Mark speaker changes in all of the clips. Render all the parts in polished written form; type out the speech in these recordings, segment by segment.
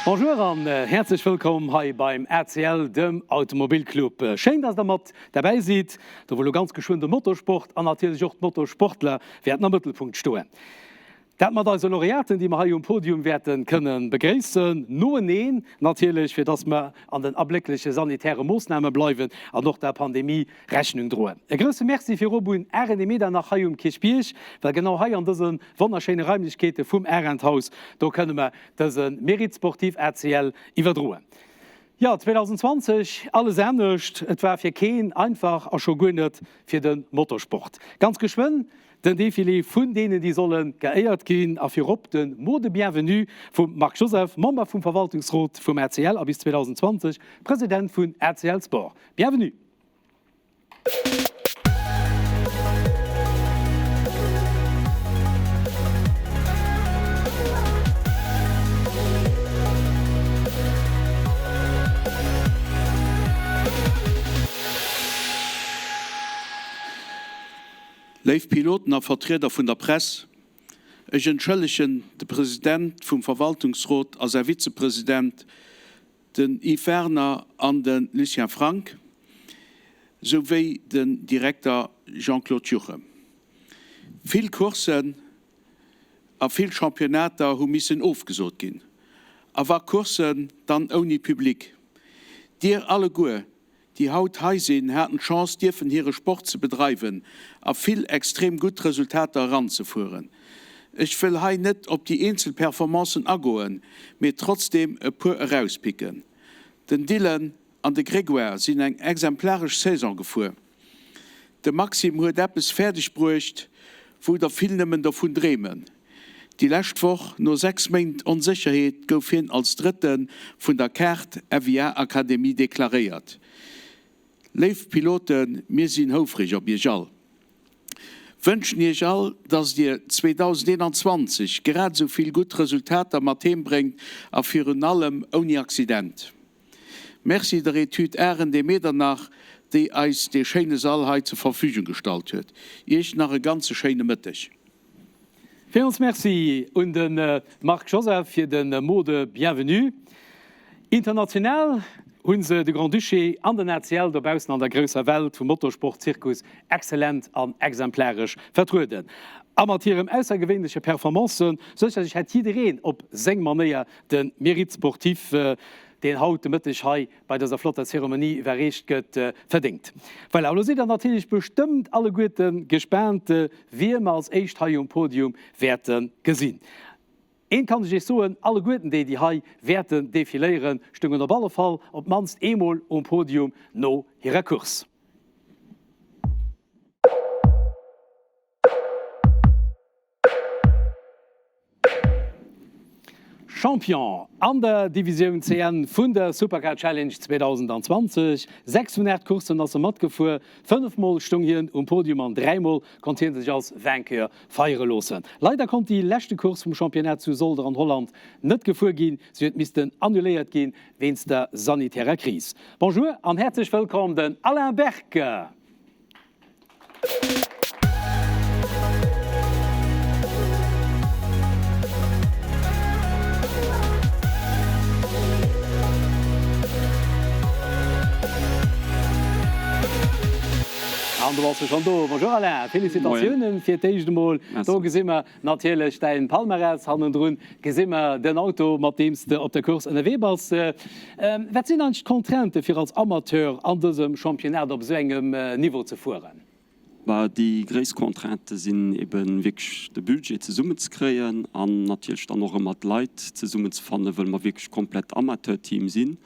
Speaker 1: Bonjour an häerzlech wëllkomm hei beim ACL, dem Automobilclub. Schéin, dass der mat derbäi sidd, do wou lo ganz geschwënn de Motorsport an natierlech och d'Motorsportler wäerten am Mëttelpunkt stoen. Dat mat eise Laureaten, déi mer hei um Podium wäerte kënne begréissen, noeneen natierlech, fir dass mer an den abléckleche sanitäre Moossname bleiwen an och der Pandemie Rechnung droen. E grousse Merci virop un Arendt Medernach hei um Kierchbierg, well genau hei an dëse wonnerschéine Raimlechkeete vum Arendt-Haus, do kënne mer dëse Mérite Sportif ACL iwwerdroen. Jo, 2020, alles anescht, et war fir keen einfach a scho guer net fir de Motorsport. Ganz geschwënn den Defilé vun deenen, déi solle geéiert ginn a virop de Mot de bienvenue vum Marc Joseph, Member vum Verwaltungsrot vum ACL a bis 2020 President vun ACL Sport. Bienvenue!
Speaker 2: Léif Piloten a Vertrieder vun der Press, ech entschëllegen de President vum Verwaltungsrot a säi Vizepresident, den Yves Werner an de Lucien Frank, sou wéi den Direkter Jean-Claude Juchem. Vill Courssen a vill Championnater hu missen ofgesot ginn, a wa Courssen, dann ouni Public. Dir alleguer, déi haut hei sinn, haten d'Chance dierfen hire Sport ze bedreiwen a vill extrem gutt Resultater eranzefueren. Ech wëll hei net op déi eenzel Performancen agoen, mee trotzdeem e puer erauspicken. Den Dylan an de Grégoire sinn eng exemplaresch Saison gefuer. De Maxime huet eppes fäerdeg bruecht, wou der vill nëmmen dovun dreemen. Déi lescht Woch, no 6 Méint Onsécherheet, gouf hien als Drëtte vun der Kaart FIA Akademie deklaréiert. Léif Piloten, mir sinn houfreg op iech all. Wënschen iech all, dass dir 2021 grad esou vill gutt Resultater mat heem bréngt a virun allem ouni Accident. Merci der Etüd Arendt et Medernach, déi eis dee schéine Sall hei zur Verfügung gestallt huet. Iech nach e ganze schéine Mëtteg.
Speaker 1: Villmools Merci un de Marc Joseph fir de Mot de bienvenue. International hu se de Grand-Duché an den ACL dobaussen an der grousser Welt vum Motorsport-Zirkus exzellent an exemplaresch vertrueden. A mat hirem aussergewéinleche Performancen, sécherlech hätt jiddereen op seng Manéier de Mérite sportif, deen haut de Mëtteg hei bei dëser flotter Zeremonie iwwerreecht gëtt, verdéngt. Voilà, elo sidd der natierlech bestëmmt alleguerte gespaant, wie mer als éischt hei um Podium wäerte gesinn. Eent kann ech iech soen, Alleguerten déi, déi hei wäerten defiléieren, stoungen op alle Fall op d'mannst eemol um Podium no hirer Course. Champion an der Divisioun CN vun der Supercar Challenge 2020. 6 vun 8 Courssen ass e matgefuer, 5 Mol stoung hien um Podium an 3 Mol konnt hie sech als Vainqueur feiere loossen. Leider konnt déi leschte Course vum Championnat zu Zolder an Holland net gefuer ginn, se huet missten annuléiert ginn wéinst der sanitärer Kris. Bonjour an häerzlech wëllkomm den Alain Berg! An du bass jo schonn do. Bonjour Alain, Félicitatiounen fir d'éischt emol. Do gesi mer natierlech däin Palmarès, hannendrun gesi mer den Auto, mat deem s de op der Course ënnerwee bass. Wat sinn eigentlech d'Contraintë fir als Amateur an dësem Championnat op esou engem Niveau ze fueren?
Speaker 3: Bah, déi gréisst Contraintë sinn ebe wierklech de Budget zesummenzekréien an natierlech dann och ëmmer d'Leit zesummenzefannen, wëll mer wierklech komplett Amateurteam sinn.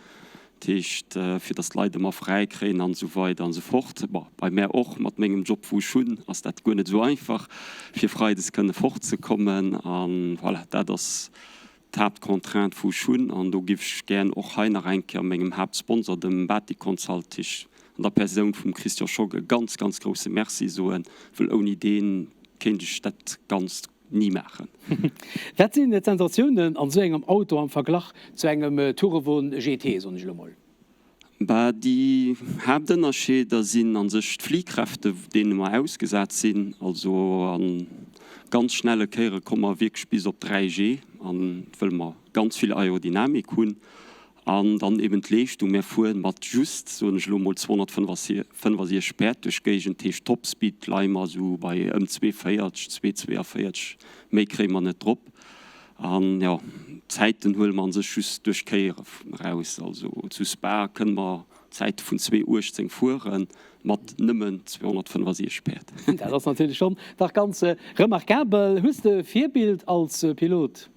Speaker 3: Dat heescht, fir datt d'Leit ëmmer fräi kréien an esou weider an esou fort. Bon, bei mär och, mat mengem Job wou ech hunn, ass dat guer net esou einfach, fir freides kënne fortzekommen. A voilà, dat ass d'Haaptcontrainte wou ech hunn, an do giff ech gären och hei nach eng Kéier mengem Haaptsponsor, dem Bati Consultig, an der Persoun vum Christian Schock e ganz, ganz grousse Merci soen, wëll ouni dee kéint ech dat Ganzt ni maachen.
Speaker 1: Wat sinn d'Sensatiounen an esou engem Auto am Verglach zu engem Tourewon GT, soen ech elo mol?
Speaker 3: Bah, déi Haaptënnerscheeder sinn a sech d'Fliehkräfte, deene mer ausgesat sinn. Also an. ganz schnelle Kéiere komme mer wierklech bis op 3 G, an wëll mer ganz vill Aerodynamik hunn. An dann eben d'Leeschtung, Mär fueren mat just, soen ech elo mol, 265 Päerd duerch d'Géigend, dat heescht Topspeed leie mer esou bei ëm 2,40, 2,42, méi kréie mer net drop. An jo, d'Zäiten huele mer a sech just duerch d'Kéiere raus. Also zu Spa kënne mer Zäite vun 2,18 fuere mat nëmmen 265 Päerd.
Speaker 1: Dat ass natierlech schonn dach ganz remarkabel. Hues de e Virbild als Pilot?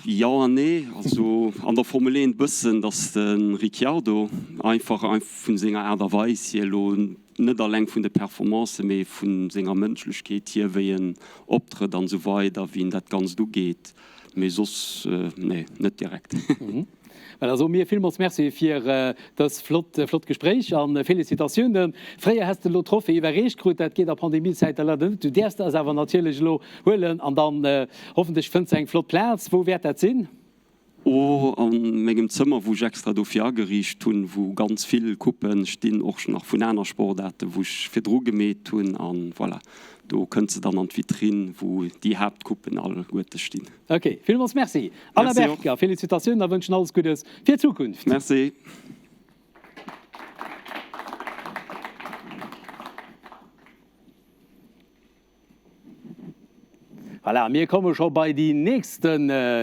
Speaker 3: Jo an nee. Also an der Formel 1 bëssen, datt de Ricciardo einfach vun senger Aart a Weis hier, elo net alleng vun de Performancen, mee vu senger Mënschlechkeet hier, wéi en optrëtt an esou weider, wéi en dat Ganzt ugeet. Mee soss, nee, net direkt.
Speaker 1: Well da soe mir villmools Merci fir dës flott, flott Gespréich a Félicitatiounen. Fréier häss de elo d'Trophée iwwerreecht krut, dat geet a Pandemiezäite leider net. Du däerfs der se awer natierlech elo huelen an dann hoffentlech fënns de eng flott Plaz. Wou wäert dat sinn?
Speaker 3: Oh, a mengem Zëmmer, wou ech extra dofir ageriicht hunn, wou ganz vill Coupen stinn, och nach vun aner Sportaarten, wou ech virdru gemeet hunn. A voilà, do kënnt se dann an d'Vitrinn, wou déi Haaptcoupen alleguerte stinn.
Speaker 1: Ok, villmools Merci Alain Berg a Félicitatiounen a wënschen alles Guddes fir d'Zukunft.
Speaker 3: Merci.
Speaker 1: Voilà, mir komme scho bei déi nächste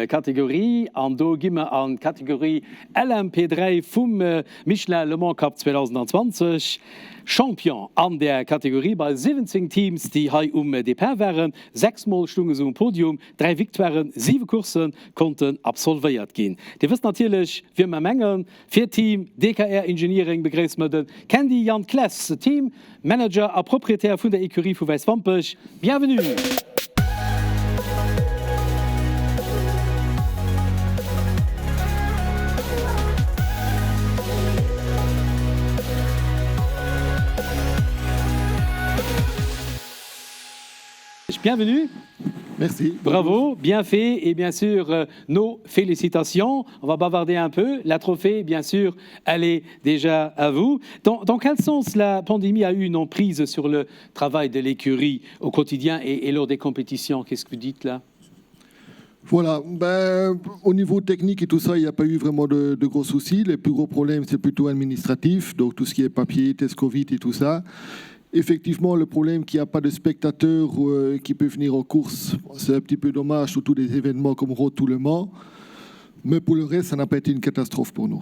Speaker 1: Kategorie an do gi mer an d'Kategorie LMP3 vum Michelin Le Mans Cup 2020. Champion an där Kategorie bei 17 Teams, déi hei um Depart waren. 6 Mol stounge se um Podium, 3 Victoiren, 7 Coursse konnten absolvéiert ginn. Dir wësst natierlech, wie mer mengen. Fir d'Team DKR Engineering begréisse mer de Candy Jan Cless, Team Manager a Proprietär vun der Ecurie vu Wäiswampech. Bienvenue! Bienvenue.
Speaker 4: Merci.
Speaker 1: Bravo, bien fait et bien sûr euh, nos félicitations. On va bavarder un peu. La trophée, bien sûr, elle est déjà à vous. Dans, dans quel sens la pandémie a eu une emprise sur le travail de l'écurie au quotidien et, et lors des compétitions Qu'est-ce que vous dites là
Speaker 4: Voilà, ben, au niveau technique et tout ça, il n'y a pas eu vraiment de, de gros soucis. Les plus gros problèmes, c'est plutôt administratif, donc tout ce qui est papier, test Covid et tout ça. Effectivement, le problème qu'il n'y a pas de spectateurs euh, qui peuvent venir en course, c'est un petit peu dommage, surtout des événements comme Road tout le Mans. Mais pour le reste, ça n'a pas été une catastrophe pour nous.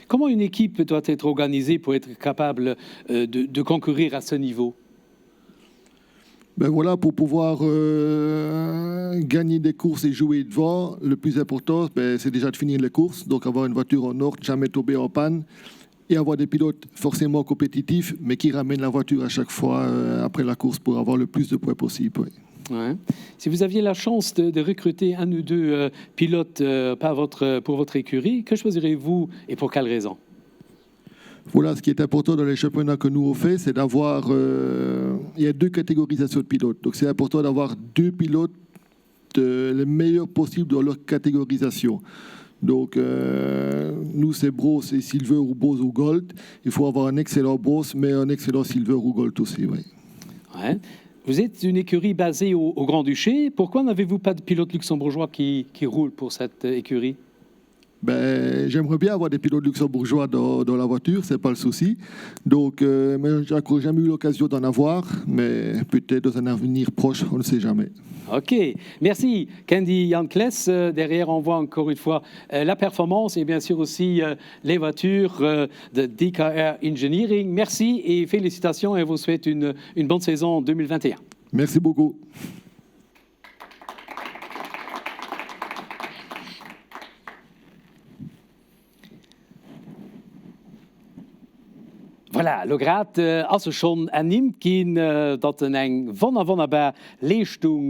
Speaker 1: Comment une équipe doit être organisée pour être capable euh, de, de concourir à ce niveau
Speaker 4: Ben voilà, pour pouvoir euh, gagner des courses et jouer devant, le plus important, ben, c'est déjà de finir les courses. Donc avoir une voiture en ordre, jamais tomber en panne et avoir des pilotes forcément compétitifs, mais qui ramènent la voiture à chaque fois euh, après la course pour avoir le plus de points possible. Oui.
Speaker 1: Ouais. Si vous aviez la chance de, de recruter un ou deux euh, pilotes euh, par votre, pour votre écurie, que choisirez-vous et pour quelle raison
Speaker 4: Voilà, ce qui est important dans les championnats que nous on fait, c'est d'avoir euh, il y a deux catégorisations de pilotes. Donc c'est important d'avoir deux pilotes euh, les meilleurs possibles dans leur catégorisation. Donc euh, nous c'est Bros et Silver ou Bros ou Gold. Il faut avoir un excellent Bros mais un excellent Silver ou Gold aussi. Oui.
Speaker 1: Ouais. Vous êtes une écurie basée au, au Grand-Duché. Pourquoi n'avez-vous pas de pilote luxembourgeois qui, qui roule pour cette écurie
Speaker 4: Ben, j'aimerais bien avoir des pilotes luxembourgeois dans, dans la voiture, c'est pas le souci. Donc, euh, mais j'ai encore jamais eu l'occasion d'en avoir, mais peut-être dans un avenir proche, on ne sait jamais.
Speaker 1: Ok, merci Candy Jan Kless. Euh, derrière, on voit encore une fois euh, la performance et bien sûr aussi euh, les voitures de DKR Engineering. Merci et félicitations et vous souhaite une, une bonne saison 2021.
Speaker 4: Merci beaucoup.
Speaker 1: Voilà, elo grad ass e schonn ernimmt ginn, datt en eng wonner wonnerbar Leeschtung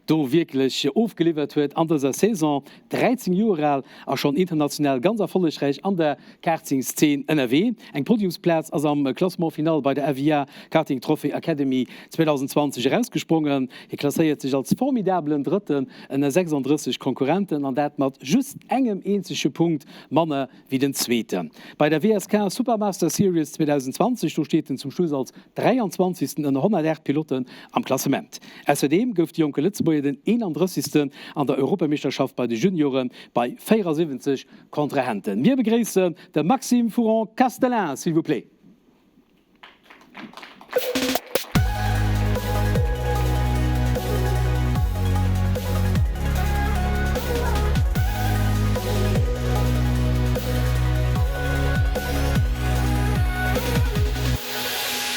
Speaker 1: do wierklech ofgeliwwert huet an dëser Saison. 13 Joer al a schonn international ganz erfollegräich an der Kartingszeen ënnerwee. Eng Podiumsplaz ass am Classement final bei der FIA Karting Trophy Academy 2020 erausgesprongen. Hie klasséiert sech als formidabelen Drëtten ënner 36 Konkurrenten an dat mat just engem eenzege Punkt manner wéi den Zweeten. Bei der WSK Supermaster Series 2020. 2020. Do steet en zum Schluss als 23. ënner 108 Pilotten am Klassement. Ausserdeem gouf de jonke Lëtzebuerger den 31. an der Europameeschterschaft bei de Juniore bei 74 Kontrahenten. Mir begréissen de Maxime Fouron-Castellin, s'il vous plaît.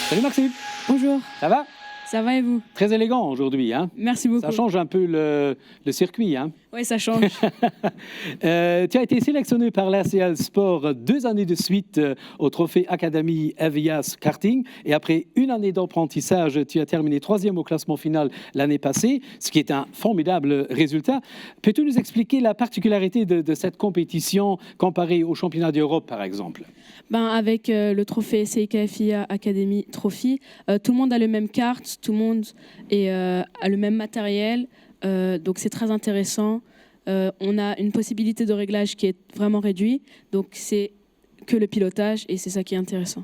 Speaker 1: Salut Maxime.
Speaker 5: Bonjour.
Speaker 1: Ça va
Speaker 5: Ça va et vous
Speaker 1: Très élégant aujourd'hui. Hein
Speaker 5: Merci beaucoup.
Speaker 1: Ça change un peu le, le circuit. Hein
Speaker 5: Oui, ça change.
Speaker 1: euh, tu as été sélectionné par l'ACL Sport deux années de suite euh, au trophée Académie Avias Karting. Et après une année d'apprentissage, tu as terminé troisième au classement final l'année passée, ce qui est un formidable résultat. Peux-tu nous expliquer la particularité de, de cette compétition comparée au championnat d'Europe, par exemple
Speaker 5: ben, Avec euh, le trophée CIKFIA Academy Trophy, euh, tout le monde a le même carte, tout le monde est, euh, a le même matériel. Euh, donc c'est très intéressant. Euh, on a une possibilité de réglage qui est vraiment réduite. Donc c'est que le pilotage et c'est ça qui est intéressant.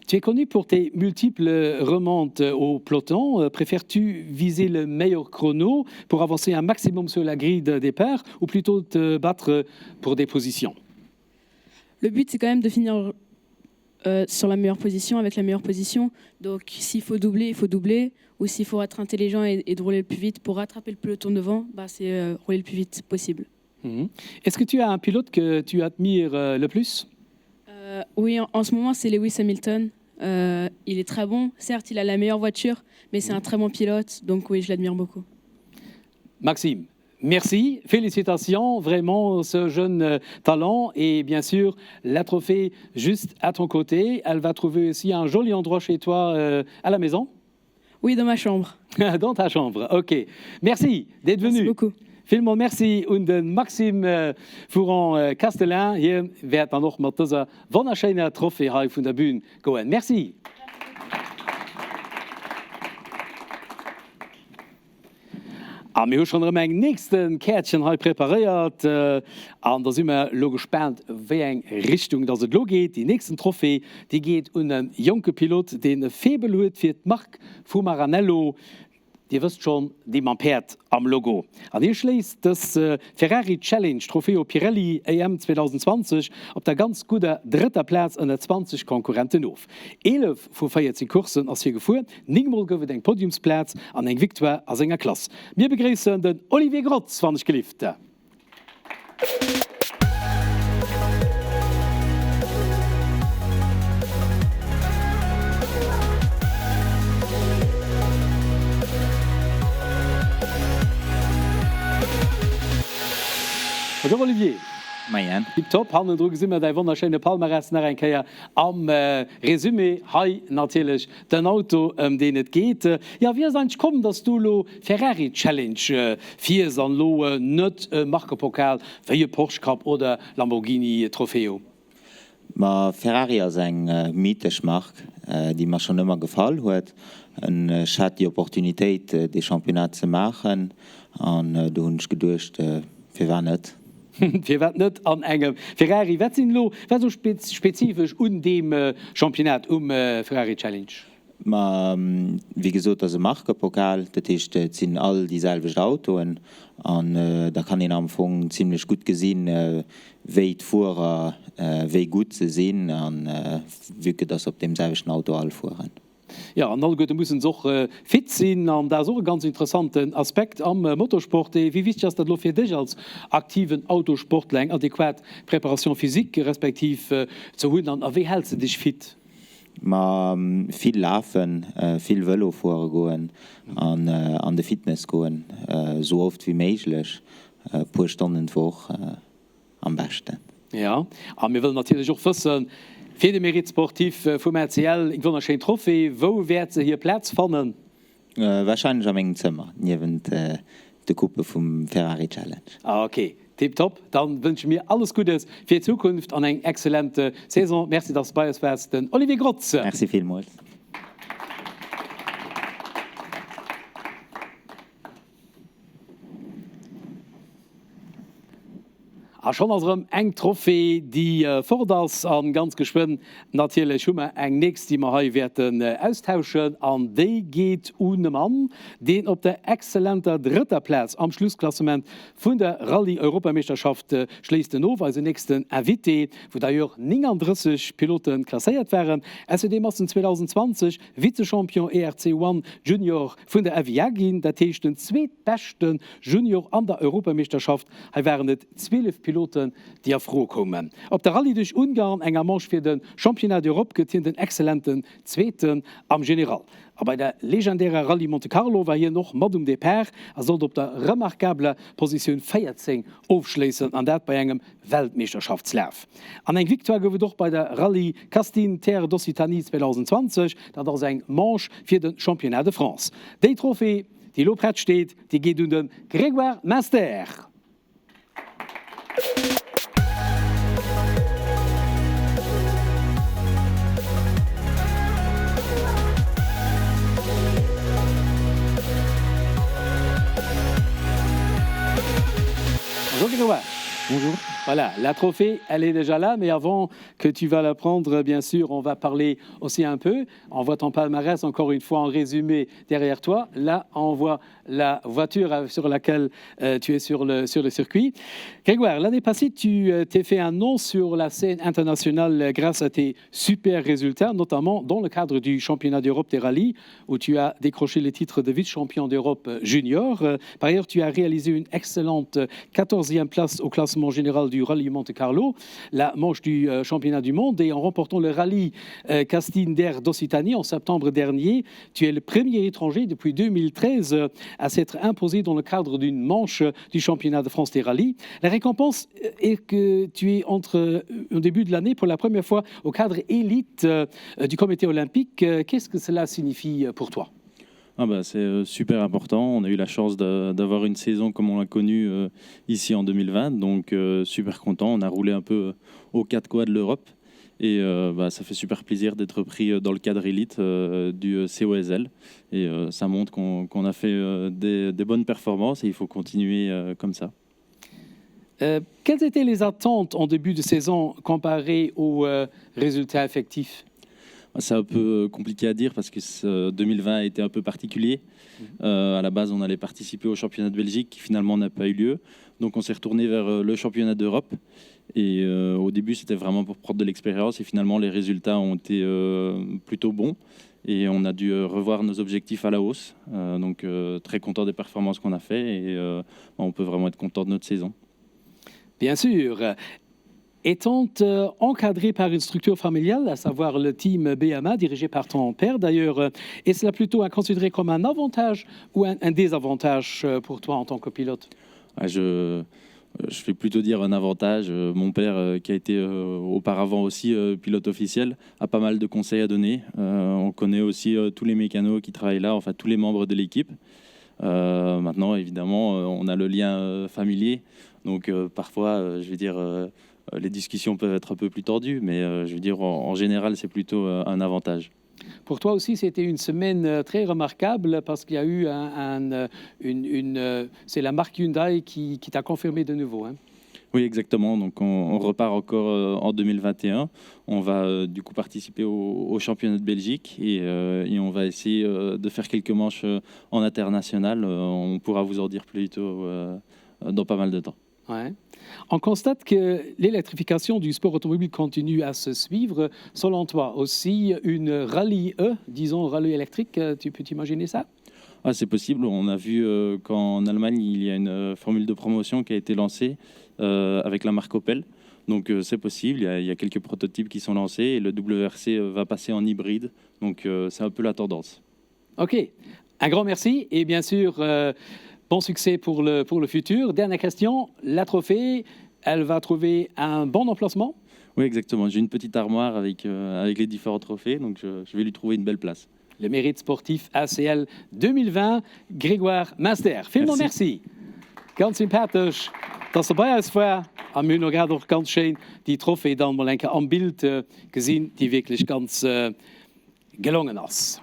Speaker 1: Tu es connu pour tes multiples remontes au peloton. Euh, préfères-tu viser le meilleur chrono pour avancer un maximum sur la grille de départ ou plutôt te battre pour des positions
Speaker 5: Le but, c'est quand même de finir euh, sur la meilleure position, avec la meilleure position. Donc s'il faut doubler, il faut doubler. Ou s'il faut être intelligent et, et de rouler le plus vite pour rattraper le peloton devant, bah, c'est euh, rouler le plus vite possible.
Speaker 1: Mmh. Est-ce que tu as un pilote que tu admires euh, le plus
Speaker 5: euh, Oui, en, en ce moment, c'est Lewis Hamilton. Euh, il est très bon. Certes, il a la meilleure voiture, mais c'est mmh. un très bon pilote. Donc oui, je l'admire beaucoup.
Speaker 1: Maxime, merci, félicitations, vraiment ce jeune euh, talent et bien sûr la trophée juste à ton côté. Elle va trouver aussi un joli endroit chez toi euh, à la maison.
Speaker 5: Oui, dans ma chambre.
Speaker 1: dans ta chambre, ok. Merci d'être venu.
Speaker 5: Merci beaucoup.
Speaker 1: Villmol Merci un de Maxime euh, Fouron Castellin. Hie wäert dann och mat dëser wonnerschéiner Trophée hei vun der Bühn goen. Merci. A mir hu schonn erëm eng nächste Käertchen hei preparéiert an da si mer elo gespaant, wéi eng Richtung dass et elo geet. Déi nächsten Trophée, déi geet un e jonke Pilot, deen e Faible huet fir d'Mark vu Maranello. Dir wësst schonn, déi mam Päerd am Logo. An hie schléisst dës Ferrari Challenge Trofeo Pirelli AM 2020 op der ganz gudder drëtter Plaz ënner 20 Konkurrenten of. 11 vu 14 Courssen ass hie gefuer, 9 mol gouf et eng Podiumsplaz an eng Victoire a senger Klass. Mir begréissen den Olivier Grotz, wann ech gelift. Bonjour Olivier.
Speaker 6: Moien.
Speaker 1: Tiptop, hannendru gesi mer däi wonnerschéine Palmarès nach eng Kéier am Resumé. Hei natierlech Den Auto ëm deen et geet. Jo, wéi ass et eigentlech komm, dass du elo Ferrari Challenge fiers an elo net e Markepokal wéi e Porsche Cup oder Lamborghini Trofeo?
Speaker 6: Ma Ferrari ass eng mythesch Mark, déi mer schonn ëmmer gefall huet. Ech hat déi Opportunitéit, dee Championnat ze maachen an do hunn ech geduecht, firwat net?
Speaker 1: Firwat net an engem Ferrari? Wat sinn elo, wat ass elo spezifesch un deem Championnat, um Ferrari Challenge?
Speaker 6: Ma wéi gesot, ass e Markepokal, dat heescht et sinn all déi selwecht Autoen an da kann een am Fong zimlech gutt gesinn, wéi d'Fuerer, wéi gutt se sinn a vue que dass se op deem selwechten Auto all fueren.
Speaker 1: Jo, an alleguerte mussen se och fit sinn an dat ass och e ganz interessanten Aspekt am Motorsport. Wéi wichteg ass dat elo fir dech als aktiven Autosportler, eng adequat Préparation physique respektiv ze hunn an a wéi häls de dech fit?
Speaker 6: Ma vill lafen, vill Vëlo fuere goen an an de Fitness goen, esou oft wéi méiglech, e puer Stonnen d'Woch. am beschten.
Speaker 1: Jo, a mir wëllen natierlech och wëssen, fir de Mérite sportif vum ACL, eng wonnerschéin Trophée, wou wäert se hir Plaz fannen?
Speaker 6: Warscheinlech a mengem Zëmmer, niewent de Coupe vum Ferrari Challenge.
Speaker 1: Ok, tiptop, dann wënsche mir alles Guddes fir d'Zukunft an eng excellent Saison. Merci, dass de bei eis waars, den Olivier Grotz.
Speaker 6: Merci villmools.
Speaker 1: A schonn ass erëm eng Trophée, déi fort ass. A ganz geschwënn natierlech hu mer eng nächst, déi mer hei wäerten austauschen. An déi geet un e Mann, deen op der exzellenter drëtter Plaz am Schlussklassement vun der Rallye-Europameeschterschaft schléisst en of. Eisen nächsten Invité, wou d'ailleurs 39 Pilote klasséiert waren. Ausserdeem ass en 2020 Vize-Champion ERC One Junior vun der FIA ginn, dat heescht den zweetbeschte Junior an der Europameeschterschaft. Hei waren et 12 Piloten, déi a Fro koumen. Op der Rallye duerch Ungarn, enger Manche fir de Championnat d'Europe, gëtt hien den exzellenten Zweeten am General. A bei der legendärer Rallye Monte Carlo war hien och mat um Depart a sollt op der remarkabeler Positioun 14 ofschléissen, an dat bei engem Weltmeeschterschaftslaf. An eng Victoire gouf et och bei der Rallye Castine Terre d'Occitanie 2020, dat ass eng Manche fir de Championnat de France. Déi Trophée, déi elo prett steet, déi geet un de Grégoire Munster. Bonjour Grégoire.
Speaker 7: Bonjour.
Speaker 1: Voilà, la trophée, elle est déjà là, mais avant que tu vas la prendre, bien sûr, on va parler aussi un peu. On voit ton palmarès, encore une fois, en résumé derrière toi. Là, on voit la voiture euh, sur laquelle euh, tu es sur le, sur le circuit. Grégoire, l'année passée, tu euh, t'es fait un nom sur la scène internationale grâce à tes super résultats, notamment dans le cadre du championnat d'Europe des rallyes, où tu as décroché le titre de vice-champion d'Europe junior. Par ailleurs, tu as réalisé une excellente 14e place au classement général du Rallye Monte-Carlo, la manche du championnat du monde, et en remportant le rallye Castine d'Air d'Occitanie en septembre dernier, tu es le premier étranger depuis 2013 à s'être imposé dans le cadre d'une manche du championnat de France des rallyes. La récompense est que tu es entre euh, au début de l'année pour la première fois au cadre élite euh, du comité olympique. Euh, qu'est-ce que cela signifie pour toi
Speaker 7: ah bah, C'est super important. On a eu la chance d'avoir une saison comme on l'a connue ici en 2020. Donc super content. On a roulé un peu aux quatre coins de l'Europe. Et euh, bah, ça fait super plaisir d'être pris euh, dans le cadre élite euh, du COSL. Et ça montre qu'on qu a fait des, des bonnes performances et il faut continuer comme ça.
Speaker 1: Euh, quelles étaient les attentes en début de saison comparées aux euh, résultats effectifs
Speaker 7: C'est un peu compliqué à dire parce que ce 2020 a été un peu particulier. Mmh. Euh, à la base, on allait participer au championnat de Belgique qui finalement n'a pas eu lieu. Donc on s'est retourné vers euh, le championnat d'Europe. Et euh, au début, c'était vraiment pour prendre de l'expérience et finalement les résultats ont été euh, plutôt bons et on a dû euh, revoir nos objectifs à la hausse. Euh, donc euh, très content des performances qu'on a fait et euh, on peut vraiment être content de notre saison.
Speaker 1: Bien sûr. Étant euh, encadré par une structure familiale, à savoir le team BMA dirigé par ton père d'ailleurs, euh, est cela plutôt à considérer comme un avantage ou un, un désavantage euh, pour toi en tant que pilote
Speaker 7: ah, je je vais plutôt dire un avantage. Mon père, qui a été auparavant aussi pilote officiel, a pas mal de conseils à donner. On connaît aussi tous les mécanos qui travaillent là, enfin tous les membres de l'équipe. Maintenant, évidemment, on a le lien familier. Donc parfois, je vais dire, les discussions peuvent être un peu plus tendues, mais je veux dire, en, en général, c'est plutôt un avantage.
Speaker 1: Pour toi aussi, c'était une semaine euh, très remarquable parce qu'il y a eu un, un, euh, une, une euh, c'est la marque Hyundai qui, qui t'a confirmé de nouveau. Hein.
Speaker 7: Oui, exactement. Donc on, on repart encore en 2021. On va du coup participer au, au championnat de Belgique et, euh, et on va essayer de faire quelques manches en international. On pourra vous en dire plus tôt euh, dans pas mal de temps.
Speaker 1: Ouais. On constate que l'électrification du sport automobile continue à se suivre. Selon toi aussi, une rallye E, disons rallye électrique, euh, tu peux t'imaginer ça
Speaker 7: ah, C'est possible. On a vu euh, qu'en Allemagne, il y a une euh, formule de promotion qui a été lancée euh, avec la marque Opel. Donc euh, c'est possible, il y, a, il y a quelques prototypes qui sont lancés et le WRC euh, va passer en hybride. Donc euh, c'est un peu la tendance.
Speaker 1: Ok, un grand merci et bien sûr euh, bon succès pour le, pour le futur. Dernière question, la trophée, elle va trouver un bon emplacement
Speaker 7: Oui, exactement. J'ai une petite armoire avec, euh, avec les différents trophées, donc je, je vais lui trouver une belle place.
Speaker 1: Le mérite sportif ACL 2020, Grégoire Master. Villmools merci. merci. Ganz sympathesch, dass e bei eis war a mir hunn och grad och ganz schéin déi Trophée dann mol eng Kéier am Bild äh, gesinn, déi wierklech ganz äh, gelongen ass.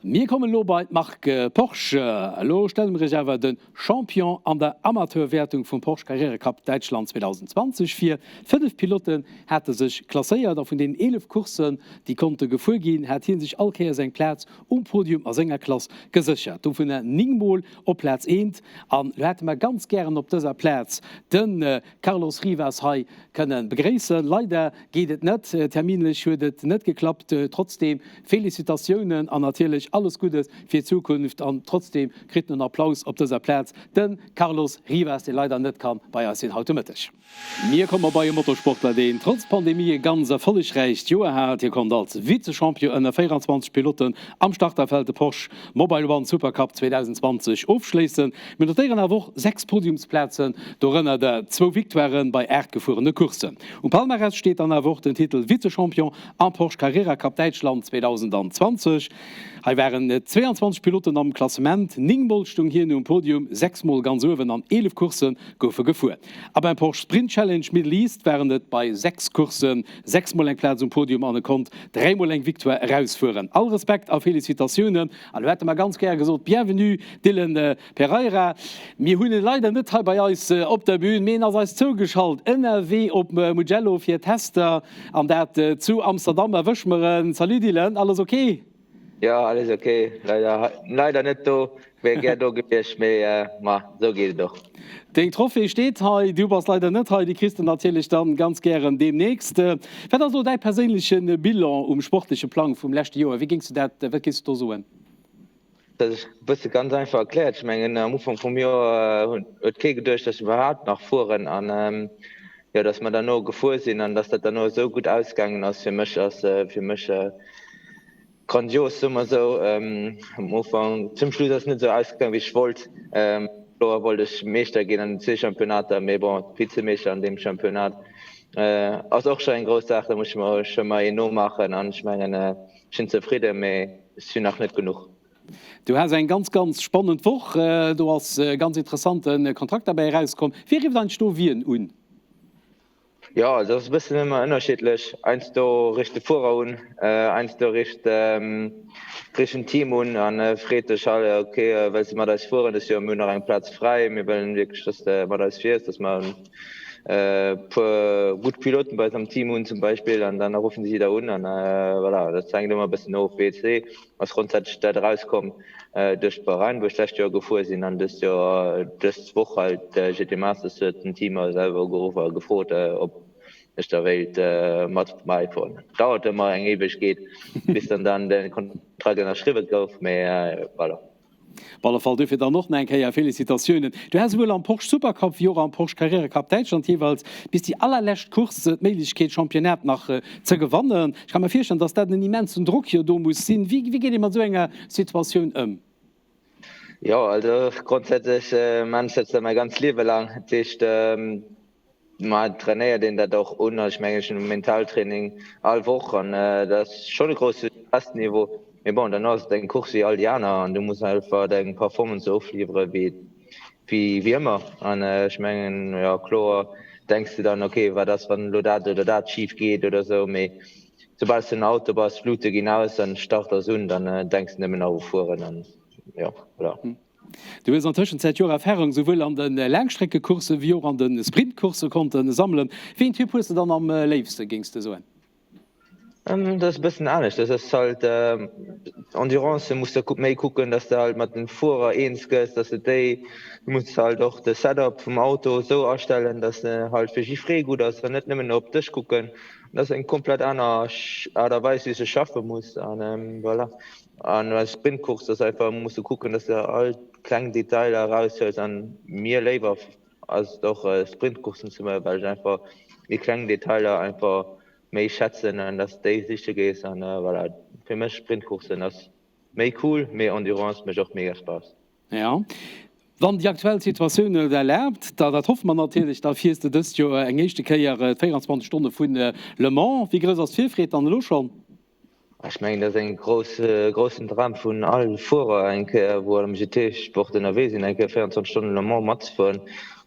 Speaker 1: Mir kommen elo bei d'Marque Porsche. Elo stelle mir iech awer de Champion an der Amateurwäertung vum Porsche Carrera Cup Däitschland 2020 vir. 5 Pilotten hate sech klasséiert a vun deenen 11 Courssen, déi konnte gefuer ginn, hat hie sech all Kéiers eng Plaz um Podium a senger Klass geséchert. Dovunner 9 Mol op Plaz eent. An elo hätte mer ganz gären op dëser Plaz de Carlos Rivas hei kënnen begréissen. Leider geet et net, terminlech huet et net geklappt. Trotzdeem Félicitatiounen an natierlech alles Guddes fir d'Zukunft. An trotzdeem kritt en Applaus op dëser Plaz, de Carlos Rivas, dee leider net kann bei eis sinn haut de Mëtteg. Mir komme bei e Motorsportler, deen trotz Pandemie e ganz erfollegräicht Joer hat. Hie konnt als Vize-Champion ënner 24 Pilotten am Starterfeld de Porsche Mobile One Supercup 2020 ofschléissen. Mir notéieren awer och 6 Podiumsplazen, dorënner der zwou Victoiren bei 8 gefuerene Courssen. Um Palmarès steet dann awer och den Titel Vize-Champion am Porsche Carrera Cup Däitschland 2020. Hei waren 22 Pilotten am Klassement, 9 Mol stoung hien um Podium, 6 Mol ganz uewen an 11 Coursse goufe gefuer. A beim Porsche Sprint Challenge Middle East waren et bei 6 Coursse 6 Mol eng Plaz um Podium an e konnt 3 Mol eng Victoire erausfueren. All Respekt a Félicitatiounen an elo hätte mer ganz gäre gesot Bienvenue Dylan Pereira. Mir hunn e leider net hei bei eis op der Bühn, mee en ass eis zougeschalt ënnerwee op Mugello fir Tester an dat zu Amsterdam. Erwësch mer en. Salut Dylan, alles ok?
Speaker 8: Jo, alles ok. Leider, leider net do. Wär gär do gewiescht, mee ma esou geet et och.
Speaker 1: Deng Trophée steet hei, du bass leider net hei, déi kriss de natierlech dann ganz gären deemnächst. Wat ass elo däi perséinleche Bilan um sportleche Plang vum leschte Joer? Wéi géings du dat, wat géings du do soen?
Speaker 8: Dat ass e bësse ganz einfach erkläert. Ech mengen am Ufank vum Joer huet kee geduecht, datt ech iwwerhaapt nach fueren an jo, datt mer derno gefuer sinn an datt dat derno esou gutt ausgaangen ass fir mech, ass fir mech grandios, soe mer esou. Am Ufank, zum Schluss ass et net esou ausgaangen, wéi ech wollt. Kloer wollt ech Meeschter ginn an den zwee Championnater, mee bon, Vizemeeschter an deem Championnat ass och scho eng grouss Saach, da muss ech mer scho mol een nomaachen an ech mengen, Ech sinn zefridden, mee ech sinn nach net genuch.
Speaker 1: Du has eng ganz, ganz spannend Woch. Do ass e ganz interessante Kontrakt derbäi erauskomm. Wie rifft eigentlech do wien un?
Speaker 8: Jo, also ass e bëssen ëmmer ënnerschiddlech. Heiansdo rifft de Fuerer un, heiansdo rifft rifft en Team un a freet dech, ok, wëlls de mat eis fueren dës Joer? Mir hunn nach eng Plaz fräi, mir wëllen wierklech, dass de mat eis fiers, dass mer e puer gutt Piloten bei eis am Team hunn zum Beispill an dann ruffen si da un an voilà, dat hänkt ëmmer e bëssen of. WEC ass grondsätzlech dat erauskomm duerch d'Bahrain, wou ech d'lescht Joer gefuer sinn an dëst Joer, dës Woch halt GT Masters huet den Team mer selwer ugeruff a gefrot, ob ech da wéilt mat bäifueren. Dauert ëmmer eng Éiwegkeet bis dann dann de Kontrakt ënnerschriwwe gouf, mee voilà.
Speaker 1: Op alle Fall duerfir dann och nach eng Kéier Félicitatiounen. Du has esouwuel am Porsche Supercup wéi och am Porsche Carrera Cup Däitschland jeeweils bis déi allerlescht Course d'Méiglechkeet d'Championnat nach ze gewannen. Ech ka mer virstellen, dass dat en immensen Drock jo do muss sinn. Wéi geet ee mat esou enger Situatioun ëm?
Speaker 8: Jo, also grondsätzlech maan ech dat mäi ganzt Liewe laang. Dat heescht, Ma et trainéiert een dat och un. Also ech mengen, ech hunn e Mentaltraining all Woch an dat ass schonn e grousse Stressniveau. Mee bon, dann ass et eng Course wéi all déi aner an du muss einfach deng Performance ofliwwere wéi wéi ëmmer. An ech mengen, jo kloer denks de dann, ok, wat ass wann elo dat oder dat schif geet oder esou. Mee soubal s de en Auto bass, d'Lute ginn aus an Start ass un, dann denks de nëmmen nach u Fueren an jo, voilà.
Speaker 1: Du hues an Tëschenzäit jo och Erfarung souwuel an de Laangstreckecoursse wéi och an de Sprintcoursse konnte sammelen. Wéi een Typ hues de dann am léifste, géings de soen?
Speaker 8: Dat ass e bëssen anescht. Dat ass halt Endurance muss de méi kucken, datt s de halt mat de Fuerer eens gëss, datt s de déi, du muss halt och de Setup vum Auto esou astellen, datt e halt fir jiffree gutt ass an net nëmmen op dech kucken. Dat ass eng komplett aner Aart a Weis, wéi s de schaffe muss an voilà. An bei Sprintcourse ass einfach, muss de kucken, dass de all kleng Detailer eraushuels. An mir léiwer ass et och Sprintcoursen ze maachen, well ech einfach déi kleng Detailer einfach méi schätzen an dass déi siche gees. An voilà, fir mech Sprintcoursen ass méi cool, mee Endurance mécht och mega Spaass.
Speaker 1: Jo, wann déi aktuell Situatioun et erlaabt, da, dat hoffe mer natierlech, da fiers de dëst Joer eng éischte Kéier d'24 Stonne vun Le Mans. Wéi grouss ass d'Virfreed dann elo schonn?
Speaker 8: Ech mengen, dat ass eng grouss, groussen Dram vun all Fuerer, eng Kéier, wou am GT-Sport ënnerwee sinn, eng Kéier 24 Stonnen Le Mans matzefueren.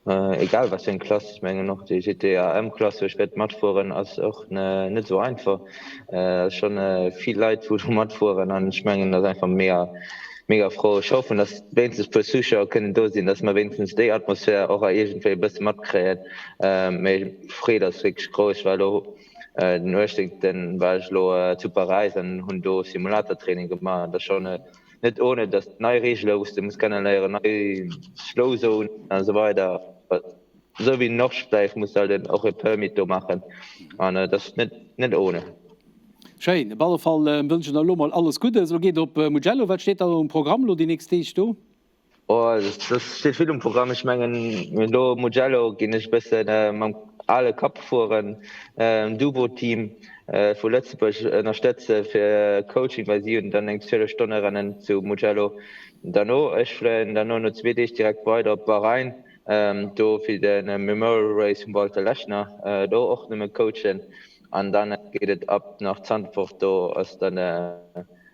Speaker 8: Egal wat fir eng Klass, ech mengen och déi GTAM Klass wou ech wäert matfueren ass och net esou einfach. Et ass schonn vill Leit wou do matfueren an ech mengen dat ass einfach mega mega frou. Ech hoffen datt wéinstens puer Zuschauer kënnen do sinn, datt mer wéinstens déi Atmosphär och iergendwéi e bësse matkréien. Mee d'Freed ass wierklech grouss. Ech war elo den 18 war ech elo zu Paräis an hunn do Simulatortraining gemaach an dat ass schonn Net ohne, dass nei Reegele wou s de muss kenneléieren, nei Slow Zone an esou weider. Esou wéi Nordschleife muss de halt och e Permit do maachen an et ass net net ohne.
Speaker 1: Schéin, op alle Fall wënschen der elo mol alles Guddes. Elo geet op Mugello. Wat steet da um Programm elo déi nächst Deeg do?
Speaker 8: Oh, et steet vill um Programm. Ech mengen elo Mugello ginn ech e bësse mam ale Kapp fueren, Dubo-Team vu Lëtzebuerg ënnerstëtze fir Coaching, well si hunn dann eng 12 Stonne Rennen zu Mugello derno. Ech fléien derno no zwee Deeg direkt weider op Bahrain, do fir de Memorial Race vum Walter Lechner, do och nëmme coachen an dann geet et ab nach Zandvoort, do ass dann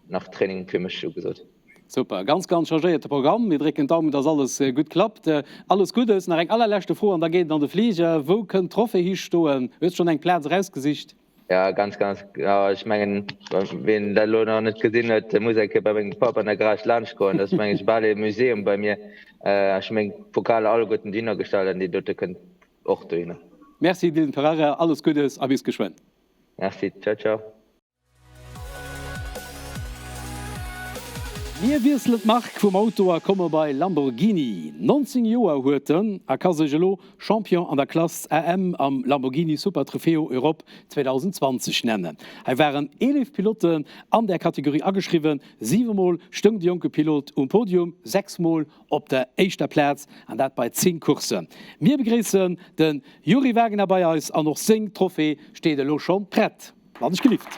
Speaker 8: nach Training fir mech ugesot.
Speaker 1: Super, ganz ganz chargéierte Programm. Mir drécken d'Daumen, dass alles gutt klappt. Alles Guddes. Nach eng allerleschte Fro an da geet et an de Fliger. Wou kënnt d'Trophée histoen? Hues schonn eng Plaz erausgesicht?
Speaker 8: Ja, ganz ganz genau. Ech mengen, wien dat elo nach net gesinn huet, dee muss eng Kéier bei mengem Papp an der Garage laanscht goen. Dat ass meng ech bal ee Museum bei mir. Ech hu meng Pokaler alleguerten dohinner gestallt an déi dote kënnt och dohinner.
Speaker 1: Merci Dylan Pereira, alles Guddes a bis geschwënn.
Speaker 8: Merci, ciao ciao.
Speaker 1: Mir wiesselen d'Mark vum Auto a komme bei Lamborghini. 19 Joer huet en a ka sech elo Champion an der Klass AM am Lamborghini Super Trofeo Europe 2020 nennen. Hei waren 11 Pilotten an där Kategorie ageschriwwen. Siwe Mol stoung de jonke Pilot um Podium, 6 Mol op der éischter Plaz an dat bei 10 Courssen. Mir begréissen de Yuri Wagner bei eis an och seng Trophée steet elo schonn prett. Wann ech gelift.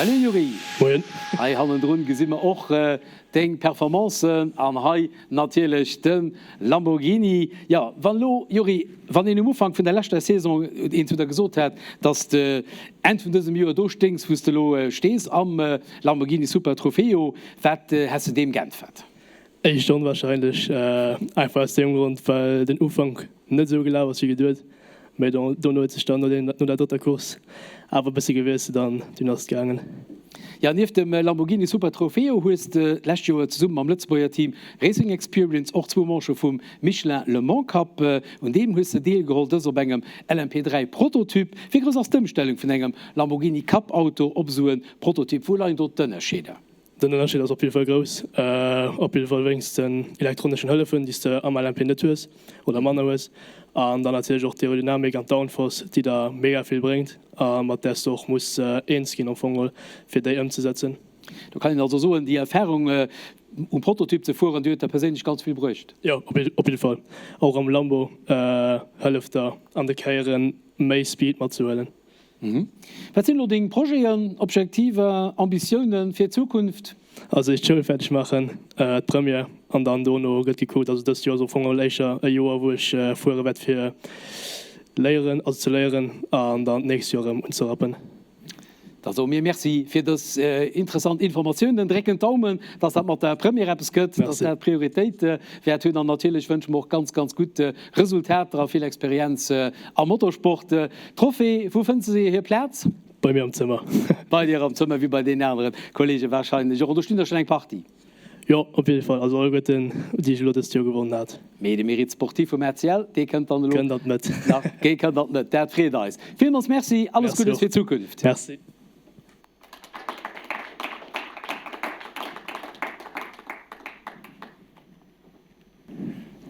Speaker 1: Salut Yuri!
Speaker 9: Moien!
Speaker 1: Hei hannendrun gesi mer och Deng Performancen an hei natierlech de Lamborghini. Jo, wann elo, Yuri, wann een um Ufank vun der leschter Saison een zu der gesot hätt, dass de Enn vun dësem Joer do stéings, wou s de elo stees am Lamborghini Super Trofeo, wat häss de deem geäntwert?
Speaker 9: Éischter onwahrscheinlech, einfach aus deem Grond, well den Ufank net esou gelaf ass wéi geduet, mee dono huet sech dann no der drëtter Course awer e bësse gewiesselt an dunn ass et gaangen.
Speaker 1: Jo, nieft dem Lamborghini Super Trofeo hues de d'lescht Joer zesumme mam Lëtzebuerger Team Racing Experience och zwou Manchë vum Michelin Le Mans Cup, un deem hues de deelgeholl, dës op engem LMP3 Prototyp. Wéi grouss ass d'Ëmstellung vun engem Lamborghini Cup Auto op esou e Prototyp? Wou leien do d'Ënnerscheeder?
Speaker 9: Den Ënnerscheed ass op jidde Fall grouss, op jidde Fall wéinst den elektroneschen Hëllefen, déi s de am LMP net hues oder manner hues, an dann natierlech och d'Aerodynamik an d'Downforce, déi der mega vill bréngt a mat där s de och muss eens ginn am Fong geholl, fir déi ëmzesetzen.
Speaker 1: Do kann een also soen, déi Erfarung um Prototyp ze fueren, déi huet der perséinlech ganz vill bruecht?
Speaker 9: Jo, op jidde Fall. Och am Lambo hëlleft der an de Kéieren méi Speed matzehuelen.
Speaker 1: Wat sinn elo deng Projeten, Objektiver, Ambitiounen fir d'Zukunft?
Speaker 9: Also éischt d'Schoul fäerdeg maachen, d'Première, an dann dono gëtt gekuckt. Also dëst Joer ass am Fong geholl éischer e Joer wou ech fuere wäert fir léieren, also ze léieren an dann d'nächst Joer erëm unzerappen.
Speaker 1: Da soe mir Merci fir dës interessant Informatiounen, drécken d'Daumen, dass dat mat der Première eppes gëtt, dass dat Prioritéit wäert hunn an natierlech wënsche mer och ganz, ganz gutt Resultater a vill Experienz am Motorsport. D'Trophée, wou fënnt se hir Plaz?
Speaker 9: Bei mir am Zëmmer.
Speaker 1: Bei dir am Zëmmer, wéi bei deenen anere Kollege warscheinlech och. An do stinn der schonn eng Partie.
Speaker 9: Jo, op jidde Fall. Also alleguerten, déi ech elo dëst Joer gewonnen hat.
Speaker 1: Mee de Mérite sportif vum RCL, dee kënnt dann elo.
Speaker 9: Kënnt an d'Mëtt.
Speaker 1: Nach, dee kënnt an d'Mëtt. Dat freet eis. Villmools Merci, alles Guddes fir d'Zukunft.
Speaker 9: Merci.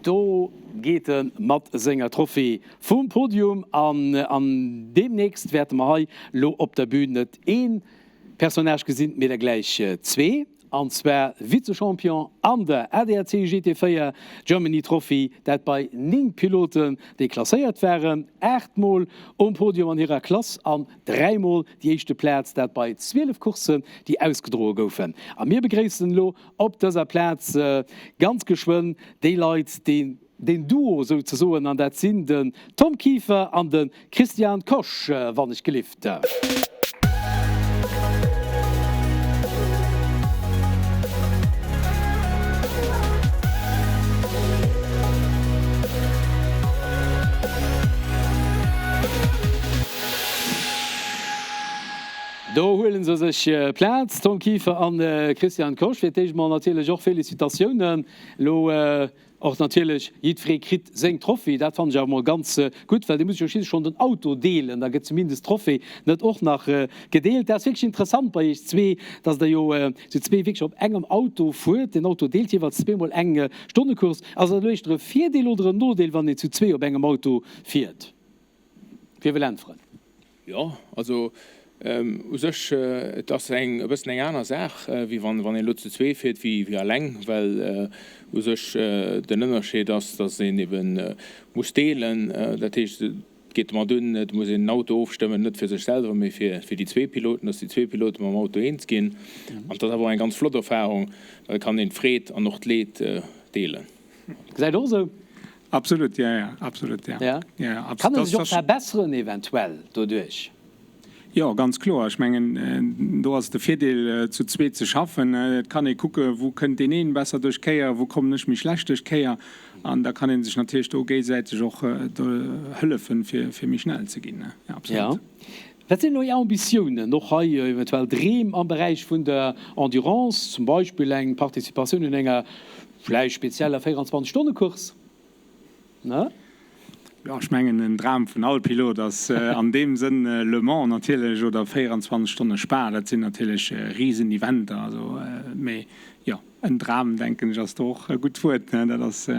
Speaker 1: Do geet e mat senger Trophée vum Podium an an deemnächst wäerte mer hei lo op der Bühn net ee Personnage gesinn, mee der gläich zwee, an zwar Vize-Champion an der ADAC GT4 Germany Trophy, dat bei 9 Piloten, déi klasséiert waren, 8 Mol um Podium an hirer Klass an 3 Mol déi éischte Plaz, dat bei 12 Courssen, déi ausgedroe goufen. A mir begréissen elo Op dëser Plaz ganz geschwënn déi Leit, déi. deen Duo souzesoen, an dat sinn den Tom Kieffer an de Christian Kosch, wann ech gelift. Do huele se sech Plaz, Tom Kieffer an Christian Kosch. Fir d'éischt mol natierlech och Félicitatiounen. Elo och natierlech, jiddweree kritt seng Trophée. Dat fannen ech awer mol ganz gutt, well dir musst jo schliisslech schonn den Auto deelen. Da gëtt zumindest d'Trophée net och nach gedeelt. Dat ass wierklech interessant bei iech zwee, dass der jo zu zwee wierklech op engem Auto fuert. Den Auto deelt jeeweils zweemol eng Stonnecourse. Ass dat elo éischter e Virdeel oder en Nodeel, wann een zu zwee op engem Auto fiert? Wie wëll äntweren?
Speaker 10: Jo, also u sech, et ass eng e bëssen eng aner Saach, wéi wann wann een elo zu zwee fiert, wéi wéi alleng, well u sech den Ënnerscheed ass, datt een ebe muss deelen. Dat heescht, et geet domat un, et muss een den Auto ofstëmmen, net fir sech selwer, mee fir fir déi zwee Piloten, datt déi zwee Pilote mam Auto eens ginn. An et ass awer och eng ganz flott Erfarung, well et kann een d'Freed an och d'Leed deelen.
Speaker 1: Gesäit och esou.
Speaker 11: Absolut, ja, ja, absolut, ja.
Speaker 1: Ja.
Speaker 11: Ja, ja,
Speaker 1: Kann e sech och verbesseren eventuell doduerch?
Speaker 11: Jo, ganz kloer. Ech mengen, do ass et de Virdeel, zu zweet ze schaffen. Et kann ee kucke wou kënnt deen een besser duerch d'Kéier, wou kommen ech méi schlecht duerch d'Kéier. An da kann ee sech natierlech do géisäiteg och hëllefen, fir méi schnell ze ginn. Ja, absolut.
Speaker 1: Ja. Wat sinn elo Är Ambitiounen, och hei eventuell Dreem am Beräich vun der Endurance, zum Beispill eng Participatioun un enger vläicht spezieller 24 Stonne Course, ne?
Speaker 11: Jo, ech mengen en Dram vun all Pilot ass an deem Sënn Le Mans natierlech oder 24 Stonne Spa, dat sinn natierlech risen Eventer, also mee jo, en Dram denken ech ass do och e gutt Wuert, ne, dat ass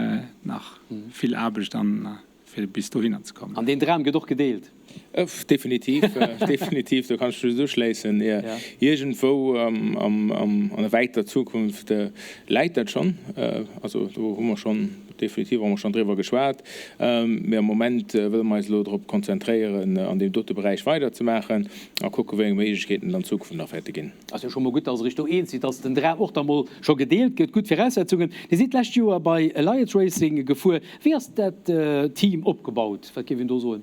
Speaker 11: nach vill Aarbecht an fir bis dohinner ze kommen.
Speaker 1: An deen Dram gëtt och gedeelt?
Speaker 10: Öff, definitiv, definitiv, do kann ech just uschléissen. Iergendwou an der wäiter Zukunft läit dat schonn. Also do hu mer schonn definitiv hu mer schonn driwwer geschwat. Mee am Moment wëlle mer eis elo drop konzentréieren, an deem dote Beräich weiderzemaachen a kucke wéi eng Méiglechkeeten et an Zukunft nach wäerte ginn.
Speaker 1: Ass jo scho mol gutt, dass Der Iech do eens sidd, dass den Dram och da mol scho gedeelt gëtt. Gutt Viraussetzungen. Dir sidd d'lescht Joer bei Alliance Racing gefuer. Wéi ass dat Team opgebaut? Wat géif een do soen?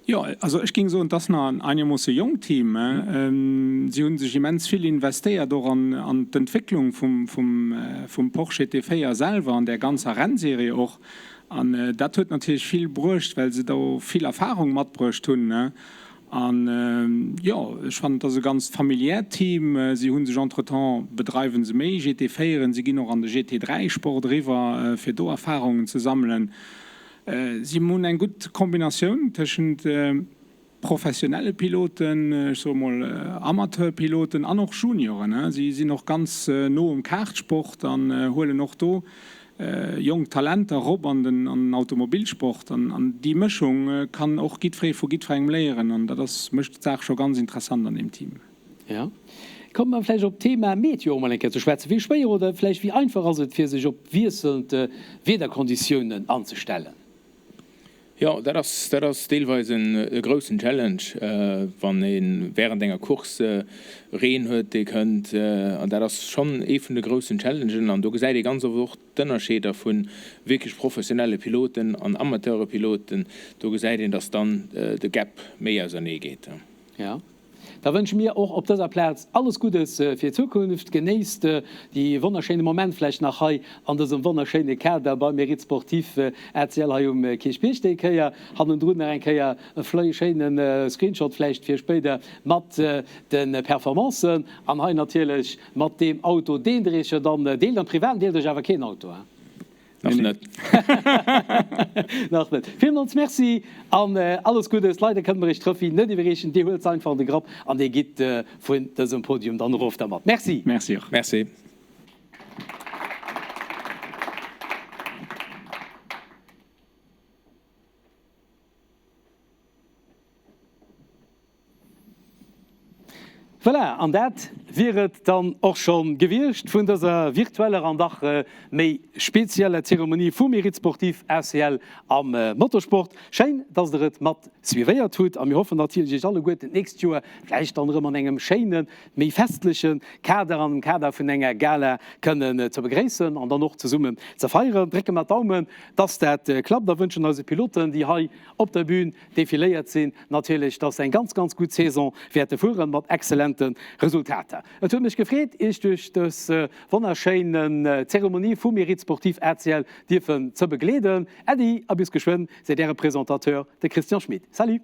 Speaker 11: Jo, also ech géing soen, et ass nach en einermoosse jonkt Team. Si hu sech immens vill investéiert och an d'Entwécklung vum Porsche GT4 selwer, an där ganzer Rennserie och. An dat huet natierlech vill bruecht, well se do vill Erfarung matbruecht hunn. An jo, ech fannen, et ass e ganz familiäert Team. Si hu sech entretemps, bedreiwe se méi GT4en, si ginn och an de GT3-Sport eriwwer, fir do Erfarungen ze sammelen. Si hunn eng gutt Kombinatioun tëschent professionelle Piloten, ech soe mol Amateurpiloten an och Junioren. Si sinn och ganz no um Kartsport an huelen och do jonk Talenter erop an den Automobilsport an déi Mëschung kann och giddferee vu giddferengem léieren an dat ass mécht d'Saach scho ganz interessant an deem Team.
Speaker 1: Jo. Komme mer vläicht op d'Thema Meteo och mol eng Kéier ze schwätzen. Wéi schwéier oder vläicht wéi einfach ass et fir sech op wiesselnd Wiederkonditiounen anzestellen?
Speaker 10: Jo, dat ass, dat ass deelweis en e groussen Challenge, wann ee während enger Course Reen huet, dee kënnt. An dat ass schonn ee vun de groussen Challengen. An do gesäit ee ganz oft och d'Ënnerscheeder vu wierklech professionelle Piloten an Amateurepiloten. Do gesäit een, datt dann de Gap méi ausernee geet.
Speaker 1: Jo. Da wënsche mir och op dëser Plaz alles Guddes fir d'Zukunft. Genéisst déi wonnerschéine Moment vläicht nach hei an dësem wonnerschéine Kader beim Mérite Sportif ACL hei um Kierchbierg déi Kéier. Hannendrun nach eng Kéier e schéine Screenshot vläicht fir spéider mat de Performancen an hei natierlech mat deem Auto, deen der iech jo dann deelt. Am Privaten deelt der iech awer keen Auto, hein?
Speaker 10: Nach net.
Speaker 1: Nach net. Villmools Merci an alles Guddes. Leider kënne mer Iech d'Trophie net iwwerreechen. Dir huelt se einfach an de Grapp an Dir gitt vun dësem Podium dann erof dermat. Merci.
Speaker 11: Merci och.
Speaker 10: Merci.
Speaker 1: Voilà, an dat wier et dann och schonn gewiescht vun dëser virtueller an dach méi spezieller Zeremonie vum Mérite Sportif ACL am Motorsport. Schéin, dass der et mat suivéiert hutt a mir hoffen natierlech iech alleguerten d'nächst Joer vläicht dann erëm an engem schéinen, méi festleche Kader, an dem Kader vun enger Gala kënnen ze begréissen an dann och zesummen ze feieren. Drécke mer d'Daumen, dass dat klappt a wënschen eise Piloten, déi hei op der Bühn defiléiert sinn, natierlech, dass se eng ganz, ganz gutt Saison wäerte fueren, mat exzellente Resultater. Et huet mech gefreet, Iech duerch dës wonnerschéin Zeremonie vum Mérite Sportif ACL dierfen ze begleeden. Äddi a bis geschwënn, seet Äre Presentateur, de Christian Schmit. Salut!